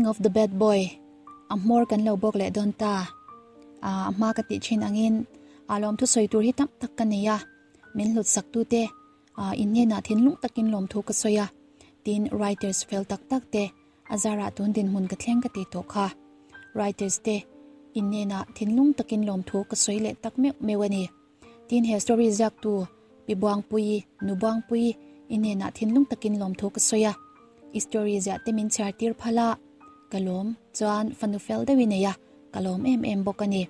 Taming of the Bad Boy a hmawr kan lo bawk leh dawn ta. A hma ka tih thin angin a lawmthu sawi tur hi tam tak ka nei a, min hlut sak tute in hnenah thinlung takin lawmthu ka sawi a, tin writers fel tak tak te a zarah tun dinhmun ka thleng ka ti tawh kha. Writers te in hnenah thinlung takin lawmthu ka sawi leh tak meuh meuh a ni. Tin he story ziaktu Pi Buangpuii, Nu Buangpuii i hnenah thinlung takin lawmthu ka sawi a, i story ziah te min chhiar tir phal a, ka lawm chuan fanu fel deuh i nei a, ka lawm em em bawk a ni.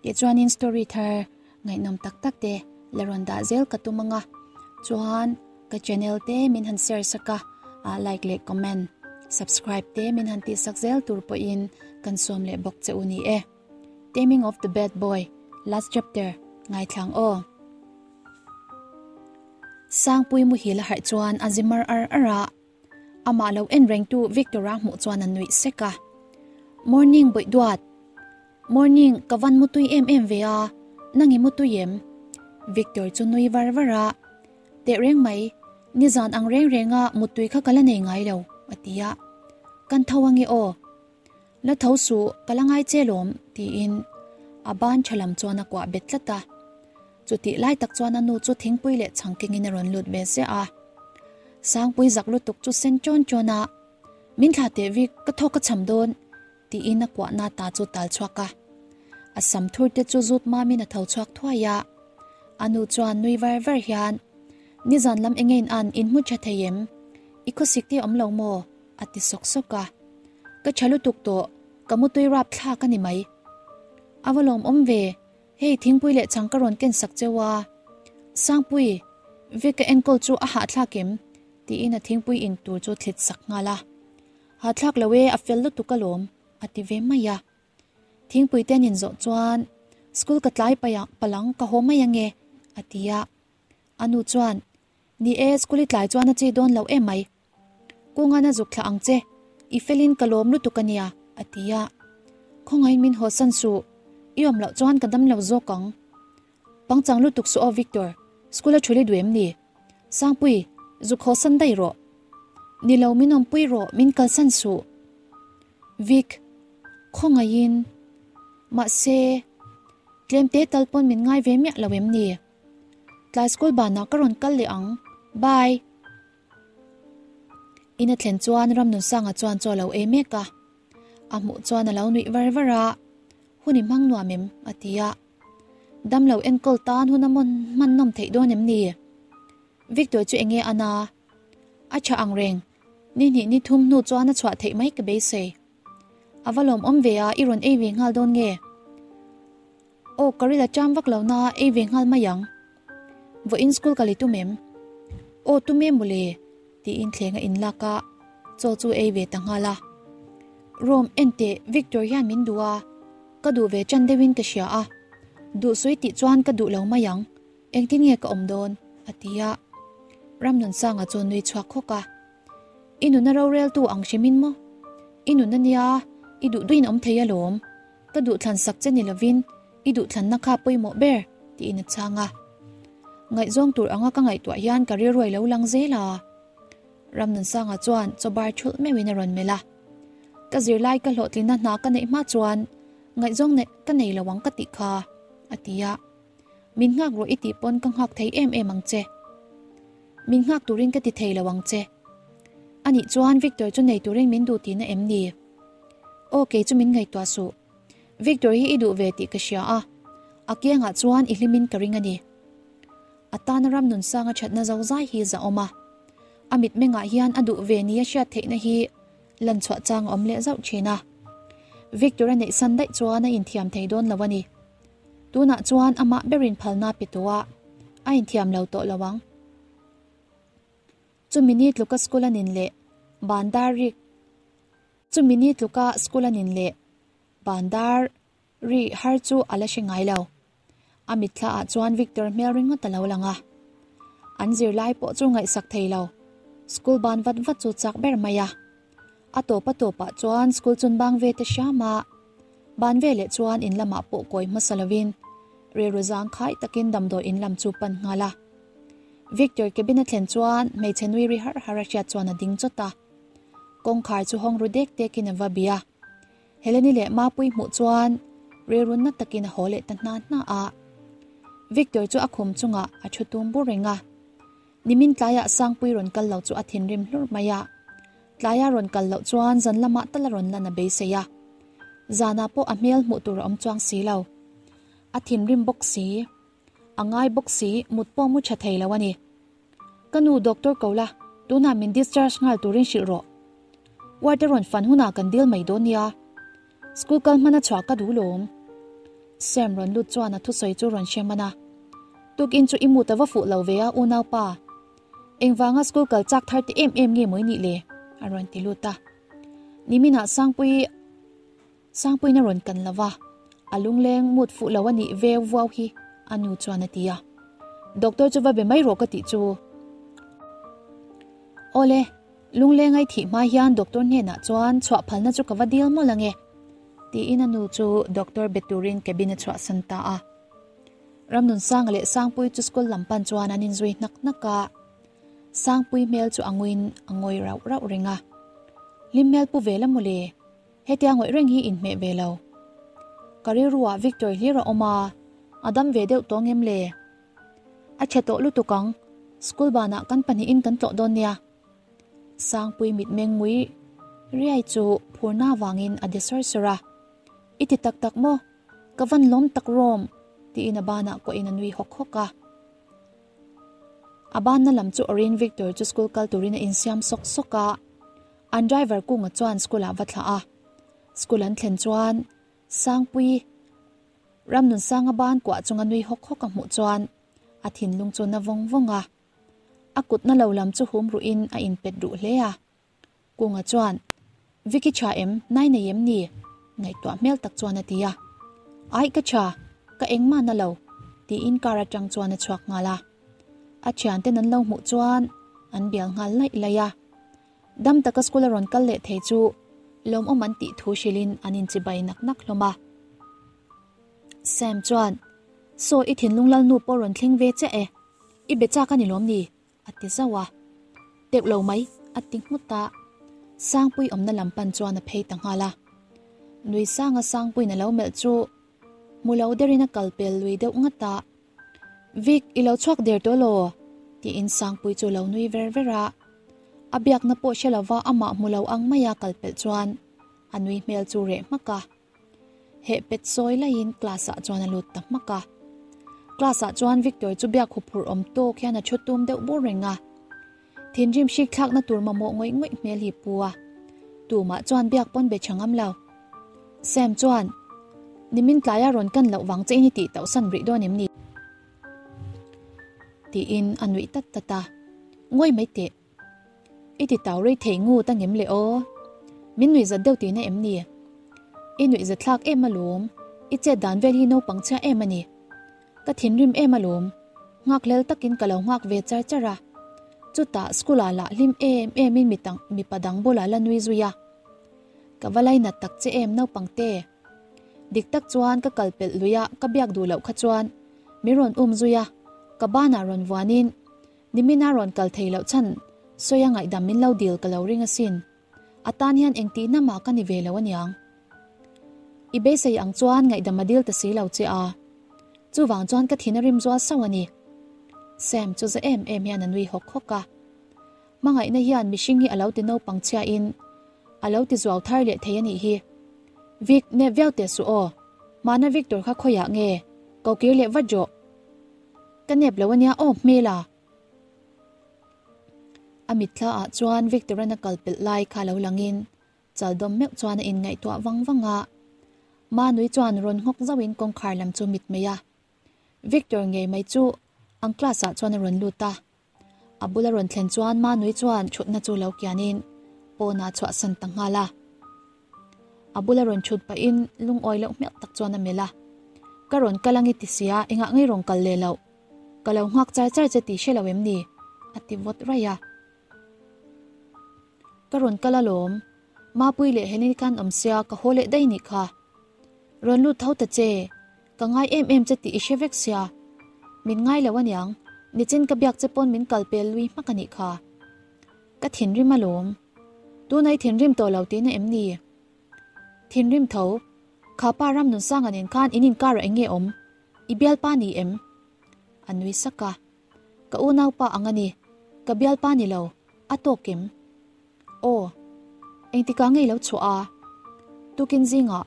Tichuanin story thar ngaihnawm tak tak te la rawn dah zel ka tum ang a, chuan ka channel te min han share sak a, like leh comment, subscribe te min han tihsak zel tur pawhin kan sawm leh bawk che u ni e. Taming of the Bad Boy, Last Chapter, Ngaithlang aw. Sangpui muhil a harh chuan a zi mar ar ar a, amah lo en rengtu Victor-a hmuh chuan a nuih sek a. Morning bawih duat. Morning, ka van mutui em em ve a, nang i mutui em? Victor chu nui var var a. Teh reng mai, nizan ang reng renga mutui kha ka la nei ngai lo, a ti a. Kan tho ange aw. La tho suh, ka la ngai che lawm, tiin a ban tha lam chuan a kuah bet tlat a. Chutih lai tak chuan a nu chu thingpui leh chhang kengin a rawn lut ve ziah a. Sangpui zak lutuk chu sen chawn chawn a, Min thlah teh vik, ka thawk ka cham dawn, tiin a kuahna ta chu tal chhuak a. A sam thur te chu zut mamin a tho chhuak thuai a. A nu chuan nui var var hian, Nizan lam engein an inhmu tha thei em? I khawsik te awm lo maw? A ti sawk sawk a. Ka tha lutuk tawh, ka mutui rap thlak a ni mai. A va lawm awm ve, hei thingpui leh chhang ka rawn ken sak cheu a. Sangpui, ve ka enkawl chu a hahthlak em? tiin a thingpui in tur chu thlit sak nghal a. Hahthlak lo e, a fel lutuk alawm, a ti ve mai a. Thingpui te an inzawh chuan, School ka tlai palang ka haw mai ange, a ti a. A nu chuan, Ni e, school i tlai chuan a chi dawn lo em mai. Kungan a zuk thlah ang che, i felin ka lawm lutuk a nia, a ti a. Khawngaiin min hawsan suh, i awm loh chuan ka dam lo zawk ang. Pangchang lutuk suh aw Victor, school a thul i duh em ni? Sangpui, zuk hawsan daih rawh. Ni lo min awmpui rawh, min kalsan suh. Vic, khawngaiin. Mahse, tlemte tal pawn min ngai ve miah lo em ni? Tlai school banah ka rawn kal leh ang. Bye. In a thlen chuan Ramnunsanga chuan chaw lo ei mek a. A hmuh chuan a lo nuih var var a, Hun i hmang nuam em? a ti a. Dam lo enkawl tan hun a hman nawm theih dawn em ni? Victor chu enge a na? A tha ang reng. Ni hnih ni thum hnu chuan a chhuah theih mai ka beisei. A va lawmawm ve a, i rawn ei ve nghal dawn nge? Aw ka ril a cham vak lo na ei ve nghal mai ang. Vawiin school ka lei tum em? Aw tum em mawle tiin thleng a inlak a, chaw chu ei ve ta nghal a. Rome enteh Victor hian min duh a, ka duh ve chan deuhin ka hria a, duh sawi tih chuan ka duh lo mai ang, engtin nge ka awm dawn? a ti a. Ramnunsanga chu nui chhuak khawk a. I nuna roreltu ang hrimin maw? I nun ania, i duh duhin awm thei alawm. Ka duhthlan sak che ni lovin i duhthlanna kha pawimawh ber tiin a chhang a. Ngaihzawng tur anga ka ngaihtuah hian ka rilruai lo lang zel a. Ramnunsanga chuan chaw bar thulh meuhin a rawn melh a. Ka zirlai ka hlawhtlinna hna ka neih hma chuan ngaihzawng neih ka nei lo ang ka tih kha, a ti a. Min nghak rawh i tih pawn ka nghak thei em em ang che. Min nghak turin ka ti thei lo ang che. Anih chuan Victor chu nei turin min duh tihna em ni? Aw kei chu min ngaihtuah suh. Victor hi i duh ve tih ka hria a, a kiangah chuan i hlimin ka ring a ni. A tana ram nunsanga thatna zo zai hi za awm a, a mitmengah hian a duh ve nia hriat theihna hi lan chhuah chang a awm leh zauh thin a. Victor a neihsan daih chuan a inthiam thei dawn lo a ni. Tunah chuan amah berin phalna pe tawh a, a inthiam lo tawh lo ang. Chumi ni tluka school a nin leh bandar rik Chumi ni tluka school a nin leh bandar ri har chu a la hre ngai lo. A mitthla ah chuan Victor hmel ringawt a lo lang a. An zirlai pawh chu ngaihsak thei lo. School ban vat vat chu chak ber mai a. A tawp a tawpah chuan school chun bang ve te hriam a. Ban ve leh chuan in lamah pawh kawi hmasa lovin rilru zang khai takin damdawi in lam chu pan nghal a. Victor cabin a thlen chuan hmeichhe nui ri har har a hriat chuan a ding chawt a. Kawngkhar chu hawng ru dek dekin a va bia. Heleni leh Mapuii hmuh chuan rilrunna takin a haw leh ta hna hna a. Victor chu a khum chungah a thu tum bur reng a. Nimin tlaiah Sangpuii rawn kal lo chu a thinrim hlur mai a. Tlaia rawn kal loh chuan zan lamah tal a rawn lan a beisei a. Zanah pawh a hmel hmuh tur a awm chuang si lo. A thinrim bawk si. A ngai bawk si, mut pawh mu tha thei lo a ni. Ka nu doctor ko la, tunah min discharge nghal turin hrilh rawh. Ward a rawn fan hunah kan deal mai dawn nia. School kal hmana chhuah ka duh lawm. Sam rawn lut chuan a thusawi chu rawn hre hman a. Tukin chu i mut a va fuh lo ve a unaupa. Engvanga school kal chak thar te em em nge mawi nih le? A rawn ti lut a. Niminah Sangpuii Sangpuiin a rawn kan lo va, a lungleng mut fuh lo a nih veu vuau hi a nu chuan a ti a. Doctor chu va be mai rawh ka tih chu. Awle, lungleng ai thih hma hian doctor hnenah chuan chhuah phalna chu ka va dil mawlh ange, tiin a nu chu doctor be turin cabin a chhuahsan ta a. Ramnunsanga leh Sangpui chu school lam pan chuan an inzui hnak hnak a. Sangpui hmel chu a nguiin a ngawi rauh rauh reng a. Hlim hmel pu ve la mawle. Hetia ngawih reng hi inhmeh ve lo. Ka rilruah Victor hlir a awm a, a dam ve deuh tawng em le? A chhe tawh lutuk ang, school banah kan pahnihin kan tlawh dawn nia. Sangpui mitmeng ngui riai chu phurna vangin a de sawr sawr a. I ti tak tak maw? Ka van lawm tak rawm! tiin a banah kuahin a nui hawk hawk a. A banna lam chu awrin Victor chu school kal turin a insiam sawk sawk a. An driver kunga chuan school ah va thlah a, school an thlen chuan Sangpui Ramnunsanga ban kuah chunga nui hawk hawk a hmuh chuan a thinlung chu na vawng vawng a, a kutna lo lam chu hum ruhin a inpet ruh hle a. Kunga chuan, Vicky tha em, nai nei em ni? Ngaihtuah hmel tak chuan a ti a. Aih ka tha, ka engmah na lo, tiin car atang chuan a chhuak nghal a. A thianten an lo hmuh chuan an bial nghal laih laih a. Dam taka school a rawn kal leh thei chu lawmawm an tih thu hrilhin an inchibai nak nak hlawm a. Sam chuan, Saw i thinlung lalnu pawh rawn thleng ve chiah e, i be chak a ni lawm ni? a ti zauh a. Teuh lo mai, a ti nghut a. Sangpui awmna lam pan chuan a phei ta nghal a. Nui sanga Sangpuiin a lo melh chu hmu lo derin a kal pel lui deuh ngat a. Vic, i lo chhuak der tawh law? tiin Sangpui chu lo nui ver ver a. A biakna pawh hre lova amah hmu lo ang maia kal pelh chuan a nui hmel chu reh hmak a. Heh pet sawi laiin class ah chuan a lut ta hmak a. Class ah chuan Victor chu biak huphurh awm tawk hian a thu tum deuh bur reng a. Thinrim hrik thlakna tur mamawh ngawih ngawih hmel hi pu a. Tumah chuan biak pawn be tha ngam lo. Sam chuan, Nimin tlaia rawn kan loh vang che in i tih tauh san rih dawn em ni? Tiin a nuih tat tat a. Ngawi mai teh. I ti tau rei thei ngut a ngem le aw. Min nuih zat deuh tihna em ni? I nuih zat thlak em alawm. I chet dan vel hi naupang chhia em a ni. Ka thinrim em alawm. Nghakhlel takin ka lo nghak ve char char a. Chutah school ah lah hlim em em in mipa dang bulah la nui zui a. Ka va lainat tak che em naupang te. Dik tak chuan ka kal pelh lui a ka biak duh loh kha chuan min rawn um zui a, ka banah rawn vuanin nimina rawn kal thei loh chhan sawi a ngaihdam min lo dil ka lo ring asin. A tan hian engtihna mah ka ni ve lo aniang. I beisei ang chuan ngaihdam a dil ta si lo che a. Chuvang chuan ka thin a rim zual sauh a ni. Sam chu za em em hian a nui hawk hawk a. Hmangaihna hian mihring hi a lo ti naupang chhiain a lo ti zuau thar leh thei a nih hi. Vic, nep viau teh suh aw. Hmana Victor kha khawiah nge? Ko kir leh vat rawh. Ka nep lo ania aw hmela. A mitthla ah chuan Victor-a'n a kal pelh lai kha lo langin Chaldawm meuh chuan a inngaihtuah vang vang a. Manui chuan rawn nghawk zauhin kawngkhar lam chu mit mai a. Victor ngei mai chu ang class ah chuan a rawn lut a. A bula rawn thlen chuan Manui chuan thutna chu lo kianin pawnah chhuahsan ta nghal a. A bula rawn thut pahin lungawi loh hmel tak chuan a melh a. Ka rawn kal ange ti sia engah ngei rawn kal leh loh. Ka lo nghak char char che tih hre lo em ni? a ti vawt raih a. Ka rawn kal alawm. Mapui leh Helen khan awm sia ka haw leh daih nih kha. Rawn lut tho ta che. Ka ngai em em che tih i hre vek sia. Min ngai lo aniang. Nichin ka biak che pawn min kal pel lui hmak anih kha. Ka thinrim alawm. Tunah i thinrim tawh lo tihna em ni? Thinrim tho, kha pa Ramnunsanga nen khan in inkarah eng nge awm? I bialpa ni em? A nui sak a. Ka unaupa ang a ni. Ka bialpa ni lo, a tawk em? Aw. Engtikah ngei lo chhuah a? Tukin zingah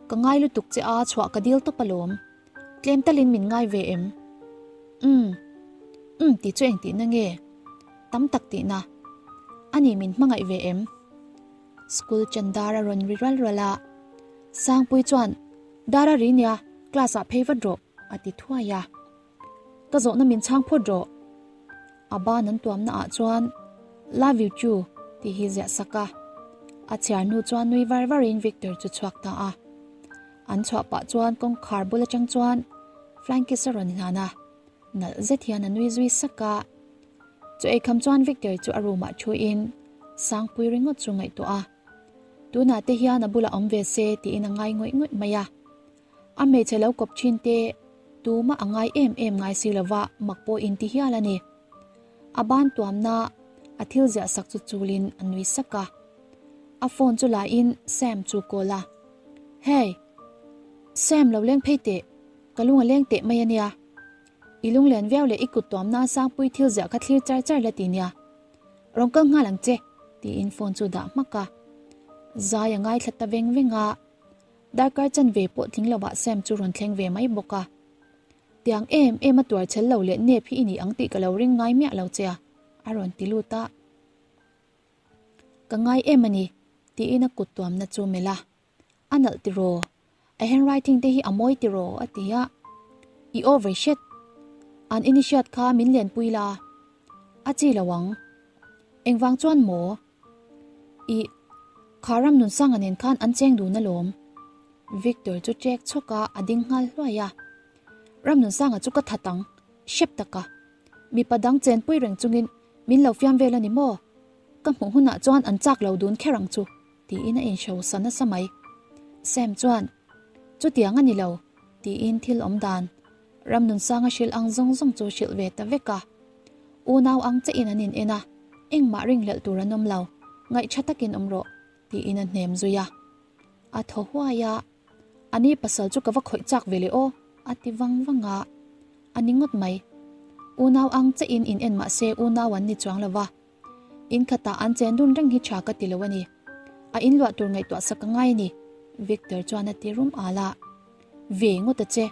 ka ngai lutuk che a chhuah ka dil tawp alawm. Tlem talin min ngai ve em? Umm. Umm tih chu engtihna nge? Tam tak tihna. Ani min hmangaih ve em? School chan dar a rawn ri ral ral a. Sangpui chuan, Dar a ri nia, class ah phei vat rawh, a ti thuai a. Ka zawhna min chhang phawt rawh. A ban an tuamna ah chuan, Love you too, tih hi ziah sak a. A chhiar hnu chuan nui var var in Victor chu chhuak ta a. An chhuah pah chuan kawngkhar bul atang chuan flying kiss a rawn hlan a, nalh zet hian a nui zui sak a. Chu eikham chuan Victor chu a room ah thu in Sangpui ringawt chu ngaihtuah a. Tunah te hian a bulah awm ve se tiin a ngai ngawih ngawih mai a. A hmeichhe lo kawp thin te tumah a ngai em em ngai si lova mak pawh in ti hial a ni. A ban tuamna a thil ziah sak chu chulin a nui sak a. A phone chu la in Sam chu call a. Hey! Sam lo leng phei teh, ka lung a leng teh mai a nia. I lunglen viau leh i kut tuamna Sangpui thil ziah kha thlir char char la ti nia. Rawn kal nghal ang che, tiin phone chu dah hmak a. Zai a ngaithla ta veng veng a. Darkar chanve pawh tling lovah Sam chu rawn thleng ve mai bawk a. Tiang em em a tuar chhel lo leh nep hi i ni ang tih ka lo ring ngai miah lo che a, a rawn ti lut a. Ka ngai em a ni, tiin a kut tuamna chu melh a. A nalh tiraw? A handwriting te hi a mawi tiraw? a ti a. I over hret. An inihriat kha min lenpui la. A chi lo ang. Engvang chuan maw? I kha Ramnunsanga nen khan an cheng dun alawm. Victor chu chek chhawk a, a ding nghal hluai a. Ramnunsanga chu ka that ang, hrep taka. Mipa dang chenpui reng chungin min lo fiam vel a ni maw? Ka hmuh hunah chuan an chak lo dun kher ang chu, tiin a inhrosa nasa mai. Sam chuan, Chutiang a ni lo, tiin thil awm dan Ramnunsanga hrilh ang zawng zawng chu hrilh ve ta vek a. Unau ang chiahin an in en a, engmah ringhlelh tur an awm lo, ngaihṭha takin awm rawh, tiin a hnem zui a. A thaw huai a, A ni pasal chu ka va khawih chak ve le aw, a ti vang vang a. A ni ngawt mai. Unau ang chiahin in en mah se unau an ni chuang lo va. In khatah an chen dun reng hi tha ka ti lo a ni. A inluah tur ngaihtuah sak a ngai a ni, Victor chuan a ti rum al a. Ve ngawt a che.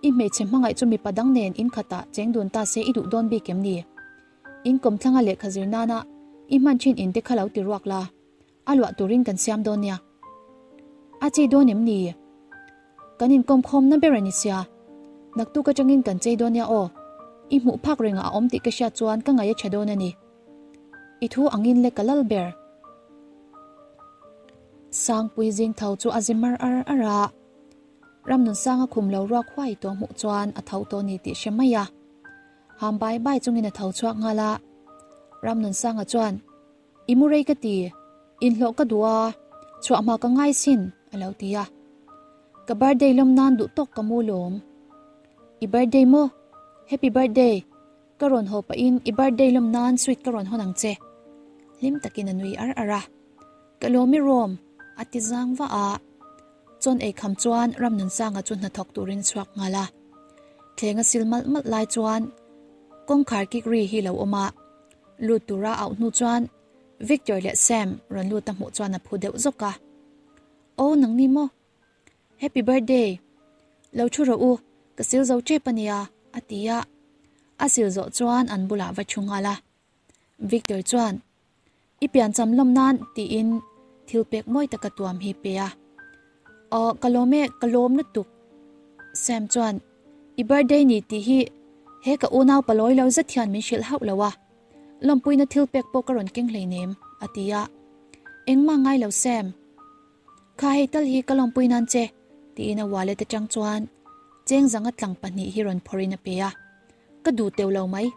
I hmeichhe hmangaih chu mipa dang nen in khatah cheng dun ta se i duh dawn bik em ni? In kawmthlanga lehkha zir nana i hman thin in te kha lo ti ruak la, a luah turin kan siam dawn nia. A chi dawn em ni? Kan inkawmkhawmna ber a ni sia. Naktuk atangin kan chei dawn nia aw. I hmuh phak rengah a awm tih ka hriat chuan ka ngaih a tha dawn a ni. I thu angin le ka lal ber. Sangpui zing tho chu a zi mar ar ar a. Ramnunsanga khum lo ruak huai tawh hmuh chuan a tho tawh ni tih hre mai a. Ham bai bai chungin a tho chhuak nghal a. Ramnunsanga chuan, I mu rei ka ti, inhlawh ka duh a, chhuah hma ka ngai sin, a lo ti a. Ka birthday lawm nan duh tawk ka mu lawm. I birthday maw? Happy birthday! Ka rawn haw pahin i birthday lawm nan sweet ka rawn hawn ang che. Hlim takin a nui ar ar a. Ka lawm i rawm, a ti zang vah a. Chawn ei kham chuan Ramnunsanga chu hnathawk turin chhuak nghal a. Thleng a sil malh malh lai chuan kawngkhar kik ri hi lo awm a. Lut tura auh hnu chuan Victor leh Sam rawn lut a hmuh chuan a phu deuh zawk a. Aw nangni maw? Happy birthday! Lo thu rawh u, ka sil zo tep a nia, a ti a. A sil zawh chuan an bulah va thu nghal a. Victor chuan, I piancham lawm nan tiin thil pek mawi taka tuam hi pe a. Aw, ka lawm e, ka lawm lutuk. Sam chuan, I birthday ni tih hi he ka unau palawi lo zet hian min hrilh hauh lo a. Lawmpuina thil pek pawh ka rawn keng hleinem, a ti a. Engmah ngai lo Sam. Kha hei tal hi ka lawmpui nan che, tiin a wallet atang chuan cheng zanga tlang pahnih hi rawn phawrhin a pe a. Ka duh teuh lo mai.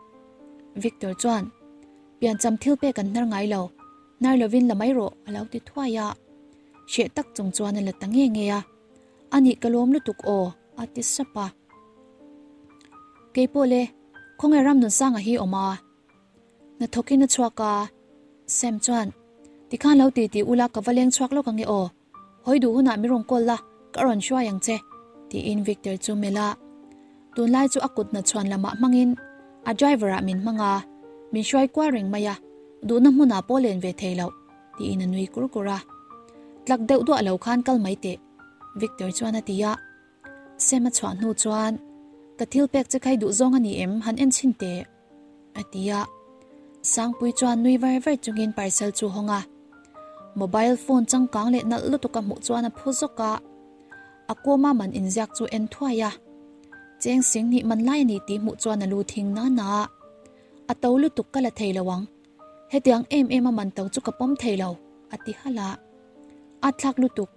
Victor chuan, Piancham thil pek an hnar ngai lo, hnar lovin la mai rawh, a lo ti thuai a. Hreh tak chung chuan a la ta nge nge a. Anih ka lawm lutuk aw, a ti sap a. Keipawh le, khawnge Ramnunsanga hi awm a? Hnathawkin a chhuak a, Sam chuan, Tikhan lo ti ti ula ka va leng chhuak lawk ange aw. Hawi duh hunah mi rawn call la, ka rawn hruai ang che, tiin Victor chu melh a. Tunlai chu a kut hna chhuan lamah hmangin a driver ah min hmang a, min hruai kual reng mai a, duhna hmunah pawh len ve thei loh, tiin a nui kur kur a. Tlak deuh duah lo khan kal mai teh, Victor chuan a ti a. Sam a chhuah hnu chuan, Ka thil pek che khai duh zawng a ni em, han en chhin teh, a ti a. Sangpui chuan nui var var chungin parcel chu hawng a. Mobile phone changkang leh nalh lutuk a hmuh chuan a phu zawk a. A kawma man inziak chu en thuai a. Cheng sing hnih man lai a ni tih hmuh chuan a lu thing na na a. A to lutuk ka la thei lo ang. Hetiang em em a man to chu ka pawm thei lo, a ti halh a. A thlak lutuk.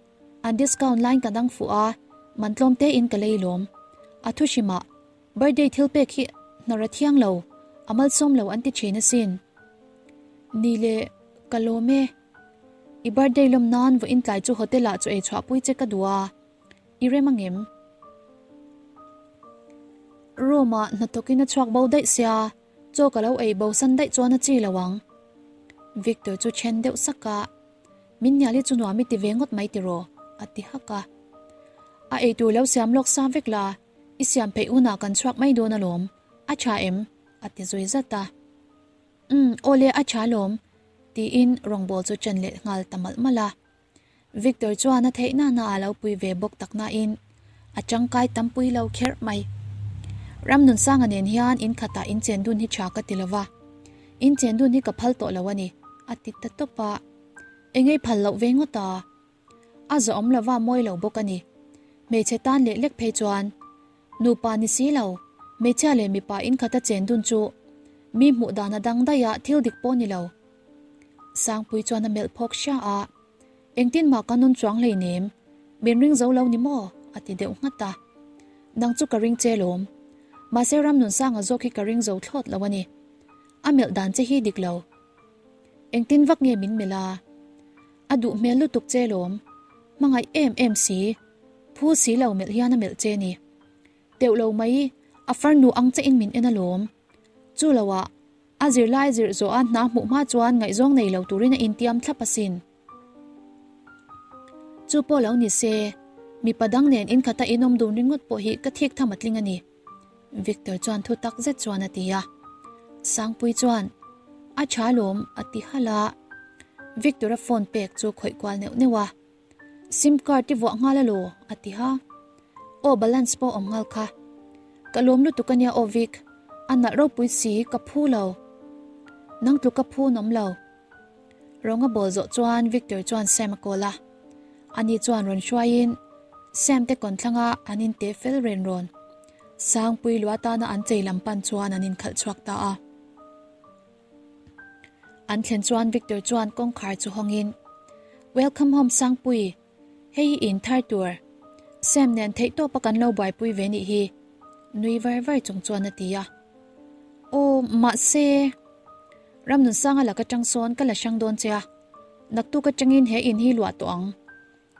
An discount line ka dang fuh a, man tlawm te in ka lei lawm. A thu hrim ah, birthday thil pek hi hnar a thiang lo, a malsawm lo an ti thin asin. Ni le, ka lawm e. I birthday lawm nan vawiin tlai chu hotel ah chu ei chhuah pui che ka duh a, i rem angem? Room ah hnathawk in a chhuak bo daih sia, chaw ka lo ei bo san daih chuan a chi lo ang. Victor chu then deuh sak a. Min hnial hi chu nuam i ti ve ngawt mai tiraw? a ti hak a. A eitur lo siam lawk sa vek la, i siam peih hunah kan chhuak mai dawn alawm, a tha em? a ti zui zat a. Umm, awle a tha alawm, tiin rawngbâwl chu chen leh nghal ta malh malh a. Victor chuan a theih nana a lo pui ve bawk tak nain a tangkai tampui lo kherh mai. Ramnunsanga nen hian in khatah in chen dun hi tha ka ti lova, in chen dun hi ka phal tawh lo a ni, a ti ta tawp a. Engei phal loh ve ngawt a? A zawhawm lova mawi lo bawk a ni. Hmeichhe tan leh lek phei chuan nupa ni si lo, hmeichhia leh mipa in khata chen dun chu mi hmuh dan a dang daih a thil dik pawh ni lo. Sangpui chuan a melh phawk hria a. Engtin mah ka nun chuang hleinem, min ring zo lo ni maw? a ti deuh nghat a. Nang chu ka ring che lawm. Mahse Ramnunsanga zawk hi ka ring zo thlawt lo a ni. A melh dan che hi dik lo. Engtin vak nge min melh a? A duh hmel lutuk che lawm. Hmangaih em em si. Phu si lo melh hian a melh che ni. Teuh lo mai, a farnu ang che in min en alawm. Chu lo ah, a zirlai zirh zawh a hna hmuh hma chuan ngaihzawng nei lo turin a intiam thlap asin. Chu pawh lo ni se, mipa dang nen inkhata inawm dun ringawt pawh hi ka thik tham a tling a ni. Victor chuan thu tak zet chuan a ti a. Sangpui chuan, A tha lawm, a ti halh a. Victor-a phone pek chu khawih kual neuh neuh a. Sim card i vuah nghal alaw? a ti ha. Aw balance pawh awm nghal kha. Ka lawm lutuk ania aw Vic, a nalh ropui si ka phu lo. Nang tluk ka phu nawm lo. Rawnga bawl zawh chuan Victor chuan Sam a call a. Ani chuan rawn hruaiin Sam te kawnthlanga an inte fel ren rawn. Sangpui lua tana an chei lam pan chuan an inkhalh chhuak ta a. An thlen chuan Victor chuan kawngkhar chu hawngin, Welcome home Sangpui, hei hi in thar tur. Sam nen theihtawpa kan lo buaipui ve nih hi, nui var var chung chuan a ti a. Aw, mahse, Ramnunsanga laka tang sawn ka la hrang dawn che a, naktuk atangin he in hi luah tawh ang,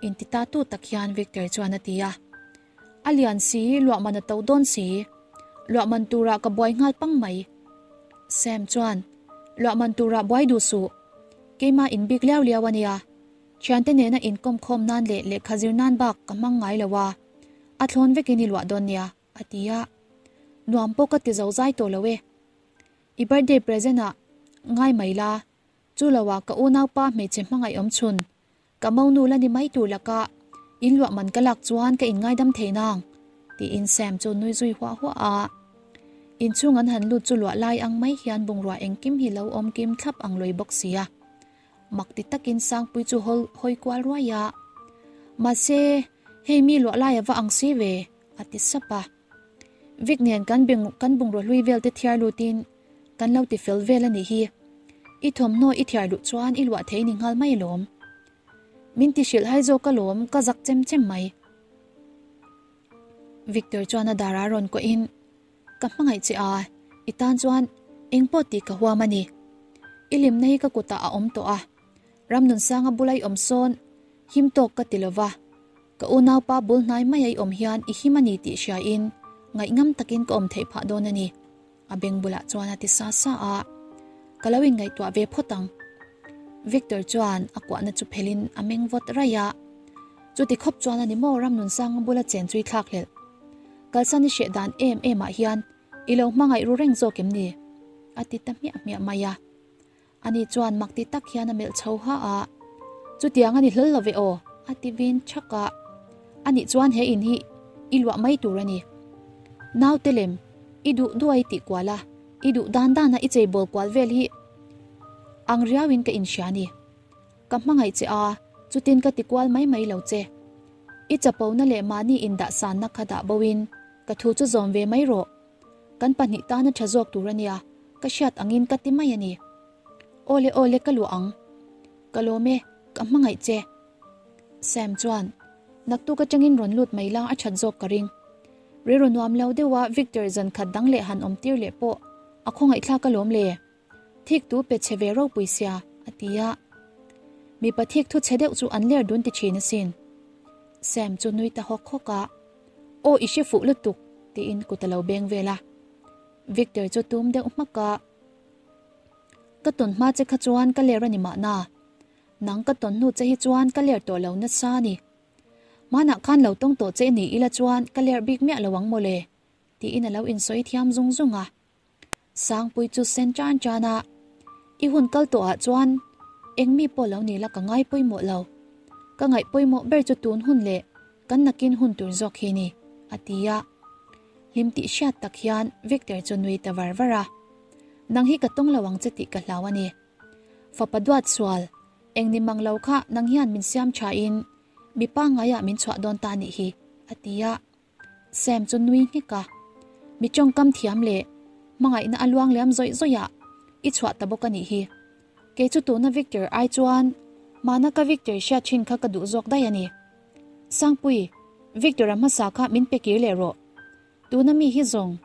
inti ta tu tak hian Victor chuan a ti a. A lian si, luah man a to dawn si. Luah man turah ka buai nghal pang mai. Sam chuan, Luah man turah buai duh suh. Keimah in bik liau liau a nia. Thiante nena inkawm khawm nan leh lehkha zir nan bak ka hmang ngai lo a. A thlawn vekin i luah dawn nia, a ti a. Nuam pawh ka ti zo zai tawh lo e. I birthday present ah ngai mai la. Chu lo ah ka unaupa hmeichhe hmangaih awm chhun Ka monu la ni mai tur laka in luah man ka lak chuan ka inngaidam thei nang, tiin Sam chu nui zui huah huah a. Inchhung an han lut chu luah lai ang mai hian bungrua engkim hi lo awm kim thlap ang lui bawk sia. Mak ti takin Sangpui chu hawi kual ruai a. Mahse, hei mi luah lai a va ang si ve, a ti sap a. Vic nen kan kan bungrua hlui vel te thiar lutin kan lo ti fel vel a nih hi. I thawmhnaw i thiar luh chuan i luah thei ni nghal mai alawm. Min ti hrilh hai zawk alawm ka zak chem chem mai. Victor chuan a dar a rawn kuahin Ka hmangaih che a, i tan chuan engpawh tih ka huam a ni. I hlimna hi ka kutah a awm tawh a, Ramnunsanga bula i awm sawn him tawk ka ti lova, ka unaupa bul hnai mai a i awm hian i him a ni tih hriain ngaihngam takin ka awm theih phah dawn a ni. A beng bulah chuan a ti sa sa a, ka lo inngaihtuah ve phawt ang. Victor chuan a kuahna chu phelhin a meng vawt raih a. Chuti khawp chuan a ni maw Ramnunsanga bula chen chu i thlak hlelh. Kalsan i hreh dan em em ah hian i lo hmangaih ru reng zawk em ni? A ti ta hmiah hmiah mai a. Ani chuan mak ti tak hian a melh chho ha a, Chutiang a ni hlawl lo ve aw, a ti vin thak a. Anih chuan he in hi i luah mai tur a ni. Naute lem, i duh duai tih kual a, i duh dan dana i cheibawl kual vel hi ang riauin ka inhria a ni. Ka hmangaih che a, chutin ka ti kual mai mai lo che. I chapona leh mahni indahsanna kha dah boin ka thu chu zawm ve mai rawh. Kan pahnih tana tha zawk tur a nia, ka hriat angin ka ti mai a ni. Awle awle ka luah ang. Ka lawm e, ka hmangaih che. Sam chuan, Naktuk atangin rawn lut mai la a that zawk ka ring. Rilru nuam lo deuha Victor zan khat dang leh han awm tir leh pawh a khawngaihthlak alawm le. Thik tu pe chhe ve ropui sia, a ti a. Mipa thik thu chhe deuh chu an ler dun ti thin asin. Sam chu nui ta hawk hawk a. Aw i hre fuh lutuk, tiin kut a lo beng vel a. Victor chu tum deuh hmak a. Ka tawn hma che kha chuan ka ler a ni mahna. Nang ka tawn hnu che hi chuan ka ler tawh lo nasa a ni. Hmanah khan lo tawng tawh che ni ila chuan ka ler bik miah lo ang mawle, tiin a lo insawi thiam zung zung a. Sangpui chu sen tan tan a, I hun kal tawh ah chuan eng mi pawh lo ni la ka ngai pawimawh lo. Ka ngaih pawimawh ber chu tun hun leh kan nakin hun tur zawk hi ni, a ti a. Hlim tih hriat tak hian Victor chu nui ta var var a. Nang hi ka tawng lo ang che tih ka hlau a ni. Fapa duat sual, eng ni mang lo kha nang hian min siam tha in mi pangngaiah min chhuah dawn ta nih hi, a ti a. Sam chu nui nghek a, Mi tawngkam thiam leh hmangaihna a luang liam zawih zawih ah i chhuah ta bawk a nih hi. Kei chu tuna Victor ai chuan mahna ka Victor hriat thin kha ka duh zawk daih a ni. Sangpui, Victor a hmasa kha min pe kir leh rawh. Tuna mi hi zawng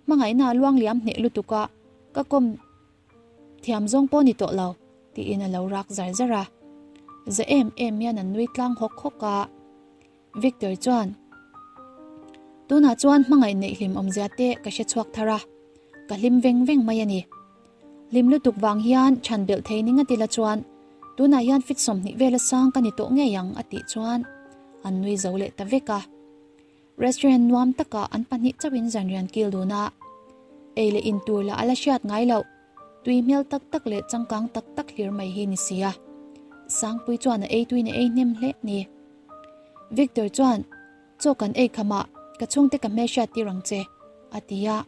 hmangaihna a luang liam hneh lutuk a ka kawm Thiam zawng pawh ni tawh lo, tiin a lo rak zar zar a. Za em em hian an nui tlang hawk hawk a. Victor chuan, Tunah chuan hmangaih neih hlim awmzia te ka hre chhuak thar a, ka hlim veng veng mai a ni. Hlim lutuk vang hian chhan belh thei ni ngat ila chuan tunah hian fit 20 vela sang ka ni tawh ngei ang a tih chuan an nui zo leh ta vek a. Restaurant nuam takah an pahnih chauhin zanrian kil dun a, ei leh in tur lah a la hriat ngai loh, tui hmel tak tak leh changkang tak tak hlir mai hi ni sia. Sangpui chuan a ei tuin a ei hnem hle ni. Victor chuan, Chaw kan ei khamah ka chhungte ka hmelhriat tir ang che, a ti a.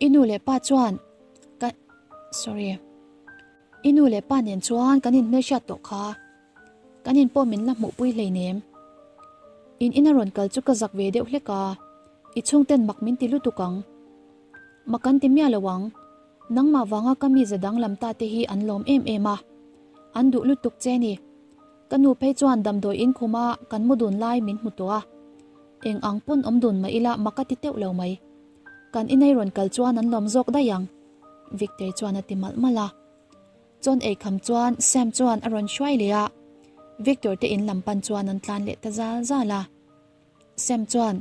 I nu leh pa chuan ka sorry. I nu leh pa nen chuan kan inhmelhriat tawh kha. Kan in pawh min la hmuhpui hleinem. In ina rawn kal chu ka zak ve deuh hlek a, i chhungten mak min ti lutuk ang. Mak an ti miah lo ang, nangmah vanga ka mize danglam ta te hi an lawm em em a, an duh lutuk che ni. Ka nu phei chuan damdawi in khuma kan mu dun lai min hmu tawh a, eng ang pawn awm dun mah ila mak a ti teuh lo mai. Kan inei rawn kal chuan an lawm zawk daih ang, Victor chuan a ti malh malh a. Chawn ei kham chuan Sam chuan a rawn hruai leh a, Victor te in lam pan chuan an tlan leh ta zal zal a. Sam chuan,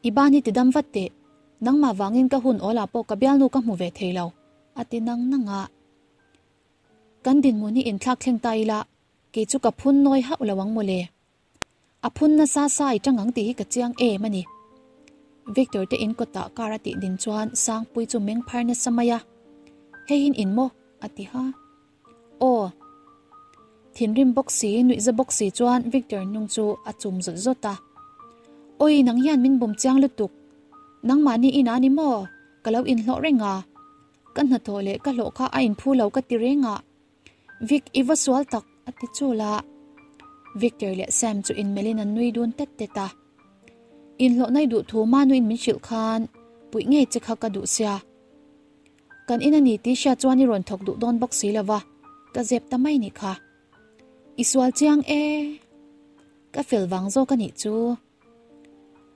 I ban hi ti dam vat teh, nangmah vangin ka hun awl ah pawh ka bialnu ka hmu ve thei lo, a ti nang nang a. Kan dinhmun hi inthlak thleng ta ila, kei chu ka phun nawi hauh lo ang mawle. A phun nasa sa i tang ang tih hi ka chiang em a ni. Victor te in kawtah car a tih din chuan Sangpui chu meng phar nasa mai a. Hei hin in maw? a ti ha. Aw. Thinrim bawk si, nuihza bawk si chuan Victor hnung chu a chum zawt zawt a. Awi nang hian min bum chiang lutuk. Nangmahni inah ni maw? Ka lo inhlawh reng a. Ka hnathawh leh ka hlawh kha a inphu lo ka ti reng a. Vic, i va sual tak, a ti chul a. Victor leh Sam chu inmelhin an nui dun tet tet a. Inhlawhnai duh thu Manuin min hrilh khan puih ngei che kha ka duh sia. Kan in a ni tih hriat chuan i rawn thawk duh dawn bawk si lo va, ka zep ta mai nih kha. I sual chiang e. Ka fel vang zawk a nih chu.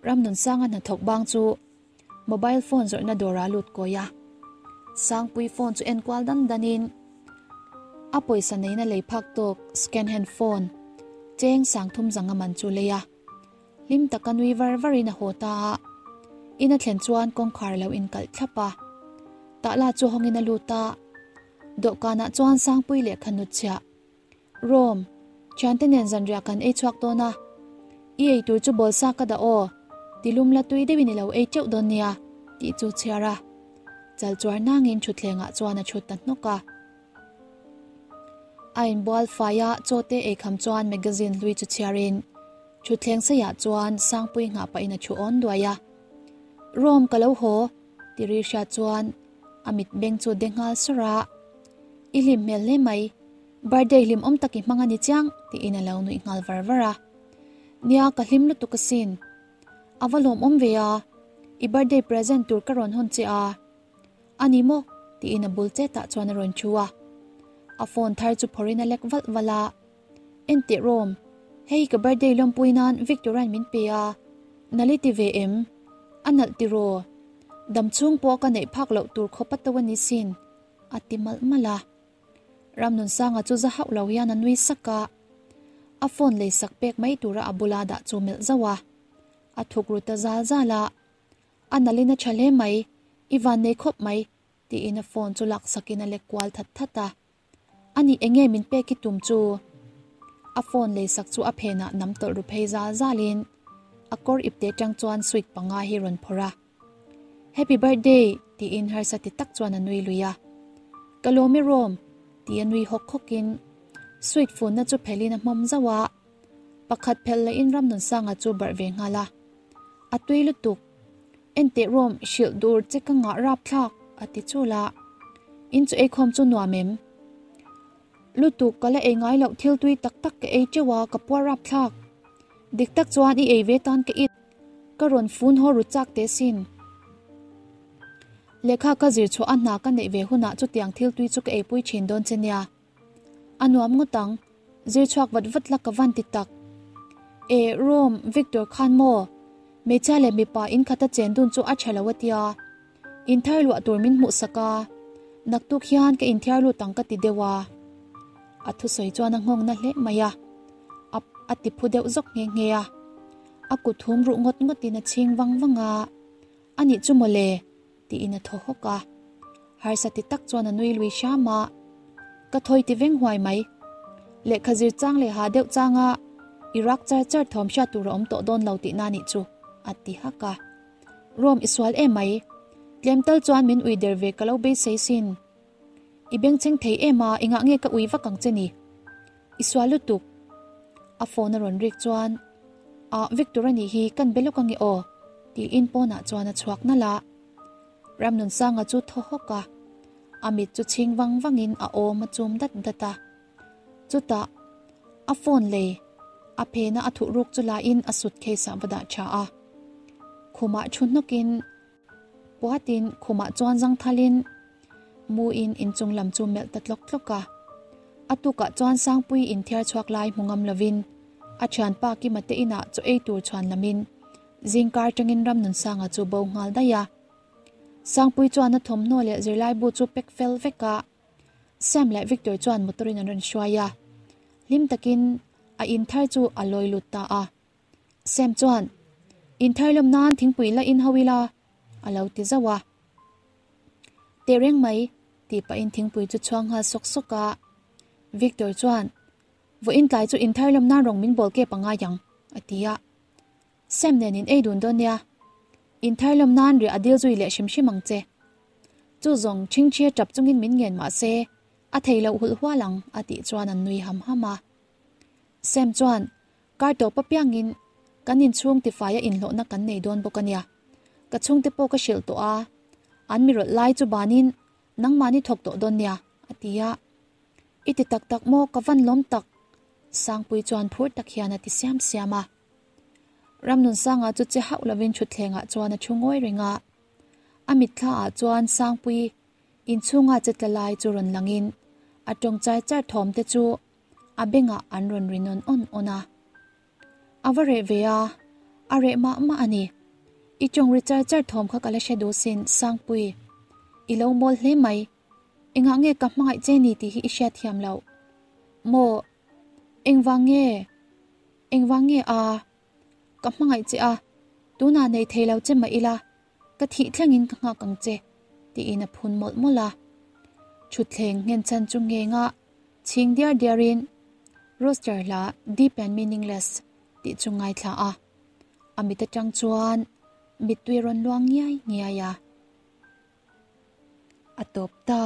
Ramnunsanga hnathawk bang chu mobile phone zawrhna dawrah a lut kawi a. Sangpui phone chu enkual dan danin a pawisa neina lei phak tawk second hand phone cheng sangthum zanga man chu lei a. Hlim taka nui var varin a haw ta a. In a thlen chuan kawngkhar a lo inkalh thlap a. Tahla chu hawngin a lut a. Dawhkanah chuan Sangpui lehkha nut chhiah. Rome, thiante nen zanriah kan ei chhuak dawn a, i ei tur chu bawlsa ka dah aw, tilum la tui deuhin i lo ei teuh dawn nia, tih chu chhiar a. Chal chuar nangin thutthlengah chuan a thut ta hnawk a. A inbual fai a, chaw te ei kham chuan magazine hlui chu chhiarin thutthleng seiah chuan Sangpui nghah pahin a thu awn duai a. Rome ka lo haw, ti ri hriat chuan a mit beng chu de nghal sawr a. I hlim hmel hle mai, birthday hlim awm tak i hmang a ni chiang, tiin a lo nuih nghal var var a. Nia, ka hlim lutuk asin. A va lawmawm ve a, i birthday present tur ka rawn hawn che a. A ni maw? tiin a bul chetah chuan a rawn thu a. A phone thar chu phawrhin a lek valh valh a. Enteh Rom, hei ka birthday lawmpui nan Victor-a'n min pe a, nalh i ti ve em? A nalh tiraw? Dam chhung pawh ka neih phak loh tur khawp a to a ni sin, a ti malh malh a. Ramnunsanga chu za hauh lo hian a nui sak a, a phone lei sak pek mai tura a bula dah chu melh zauh a. A thuk ru ta zal zal a, A nalhin a tha hle mai, i van nei khawp mai, tiin a phone chu lak sakin a lek kual that that a. Ani enge min pek i tum chu? A phone lei sak chu a phenah nam tawlh ru phei zal zalin a kawr ipte tang chuan sweet panga hi rawn phawrh a. Happy birthday! tiin harsa ti tak chuan a nui lui a. Ka lawm i Rom! ti a nui hawk hawkin sweet funna chu phelhin a hmawm zauh a. Pakhat phelh lehin Ramnunsanga chu barh ve nghal a. A tui lutuk. Enteh Rom, hrilh dur che ka ngah rap thlak, a ti chul a. In chu eikhawm chu nuam em? Lutuk, ka la ei ngai loh thil tui tak tak ka ei teuh a, ka puar rap thlak. Dik tak chuan i ei ve tan ka it. Ka rawn fun haw ru chak teh sin. Lehkha ka zir chhuah a hna ka neih ve hunah chutiang thil tui chu ka eipui thin dawn che nia. A nuam ngawt ang, zir chhuak vat vat la ka van ti tak. E, Rome, Victor khan maw? Hmeichhia leh mipa in khata chen dun chu a tha lo a tia. Inthiar luah tur min hmuh sak a, naktuk hian ka inthiar lut ang ka ti deuh a. A thusawi chuan a nghawng na hle mai a, a a ti phu deuh zawk nghe nghe a. A kut hum ruh ngawt ngawtin a chhing vang vang a, A nih chu mawle, tiin a thaw hawk a. Harsa ti tak chuan a nui lui hram a, Ka thawi ti veng huai mai. Lehkha zir chang leh ha deuh changa Iraq char char thawm hriat tur a awm tawh dawn lo tihna nih chu, a ti hak a. Rome i sual em mai. Tlem tal chuan min ui der ve ka lo beisei sin. I bengchheng thei em a, engah nge ka ui vak ang che ni? I sual lutuk. A phone a rawn rik chuan, Ah, Victor a nih hi, kan be lawk ange aw, tiin pawnah chuan a chhuak nalh a. Ramnunsanga chu thaw hawk a, a mit chu chhing vang vangin a awm a chum dat dat a. Chutah, a phone lei a phena a thuh ruk chu lain a suitcase ah va dah tha a. Khumah thu hnawkin Puatin khumah chuan zangthalin muin inchung lam chu melh ta tlawk tlawk a. A tukah chuan Sangpui inthiar chhuak lai hmu ngam lovin a thianpa Kima te inah chaw ei tur chhuan lamin zingkar tangin Ramnunsanga chu bo nghal daih a. Sangpui chuan a thawmhnaw leh zirlaibu chu pack fel vek a. Sam leh Victor chuan motor in an rawn hruai a. Hlim takin a inthar chu a lawi lut ta a. Sam chuan, Intharlawm nan thingpui la in ho ila, a lo ti zauh a. Tehreng mai, tih pahin thingpui chu chhuang nghal sawk sawk a. Victor chuan, Vawiin tlai chu intharlawm nan rawng min bawl kep a ngai ang, a ti a. Sam nen in ei dun dawn nia. Intharlawm nan riah a dil zui leh hrim hrim ang che. Chu zawng chhingchhia tap chungin min ngen mah se, a thei loh hulh hual ang, a tih chuan an nui ham ham a. Sam chuan, Kar tawp apiangin kan inchhung tifaia inhlawhna kan nei dawn bawk a nia. Ka chhungte pawh ka hrilh tawh a, an mi rawlh lai chu banin nangmahni thawk tawh dawn nia, a ti a. I ti tak tak maw ka van lawm tak? Sangpui chuan phur tak hian a ti siam siam a. Ramnunsanga chu che hauh lovin thutthlengah chuan a thu ngawi reng a. A mitthla ah chuan Sangpui inchhunga che tla lai chu rawn langin a tawng char char thawm te chu A bengah an rawn ri nawn awn awn a. A va reh ve a, a reh mah mah a ni. I tawng ri char char thawm kha ka la hre duh sin, Sangpui. I lo mawl hle mai. Engah nge ka hmangaih che ni tih hi i hriat thiam loh? Maw? Engvang nge? Engvang nge a? Ka hmangaih che a, tunah nei thei lo che mah ila, ka thih thlengin ka nghak ang che, tiin a phun mawlh mawlh a. Thutthleng nghenchhan chu ngheng a, chhing diar diarin Roster hla Deep and Meaningless tih chu ngaithla a. A mit atang chuan mittui rawn luang ngiai ngiai a. A tawp ta.